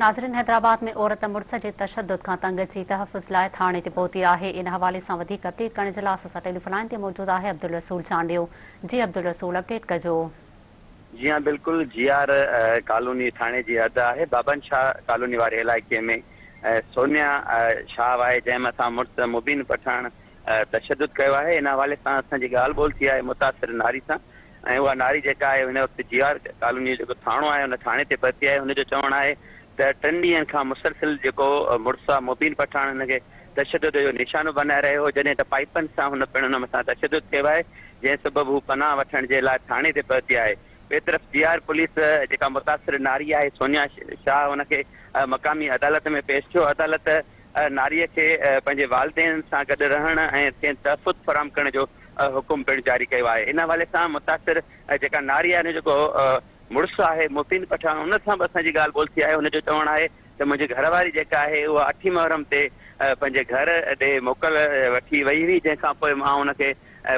ناظرين حيدرآباد ۾ عورت مڙس جي تشدد کان تنگ اچي تحفظ لاء ٿاڻي تي پهتي آهي ان حوالي سان وڌيڪ اپڊيٽ ڪرڻ جي لاء اسان سان ٽيليفون لائين تي موجود آهي عبدالرسول چانڊيو جي عبدالرسول اپڊيٽ ڪجو. جي ها بلڪل جي آر ڪالوني ٿاڻي جي حد آهي بابن شاهه ڪالوني واري علائقي ۾ سونيا شاهه آهي جنهن مٿان مڙس مبين پٺاڻ تشدد ڪيو آهي ان حوالي سان اسان جي ڳالهه ٻولهه ٿي آهي متاثر ناري سان ۽ اها ناري جيڪا آهي هن وقت جي آر ڪالوني جو جيڪو ٿاڻو آهي ان ٿاڻي تي پهتي آهي هن جو چوڻ آهي ته ٽن ڏينهن کان مسلسل جيڪو مڙس آهي مبين پٺاڻ هن کي تشدد جو نشانو بنائي رهيو هو جڏهن ته پائپن سان هن پڻ هن مٿان تشدد ڪيو آهي جنهن سبب هو پناهه وٺڻ جي لاء ٿاڻي تي پهتي آهي ٻئي طرف جي آر پوليس جيڪا متاثر ناري آهي سونيا شاهه ان کي مقامي عدالت ۾ پيش ٿيو عدالت ناري کي پنهنجي والدين سان گڏ رهڻ ۽ کين تحفظ فراهم ڪرڻ جو حڪم پڻ جاري ڪيو آهي. ان حوالي سان متاثر جيڪا ناري آهي ان جو جيڪو مڙس آهي مبين پٺاڻ ان سان به اسان جي ڳالهه ٻولهه ٿي آهي ان جو چوڻ آهي ته منهنجي گهر واري جيڪا آهي اها اٺين محرم تي پنهنجي گهر ڏي موڪل وٺي وئي هئي جنهن کان پوء مان ان کي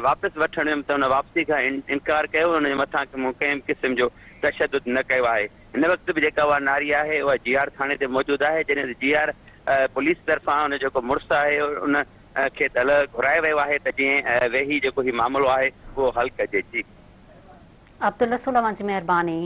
واپس وٺڻ ويم ته ان واپسي کان انڪار ڪيو ان جي مٿان مون ڪنهن به قسم جو تشدد نه ڪيو آهي هن وقت به جيڪا اها ناري آهي اها جي آر ٿاڻي تي موجود آهي جڏهن ته جي آر پوليس طرفان ان جو جيڪو مڙس آهي ان کي ڍل گهرايو ويو آهي ته جيئن ويهي جيڪو هي معاملو آهي اهو حل ڪجي. جي. عبدالرسول اوهان جي مهرباني.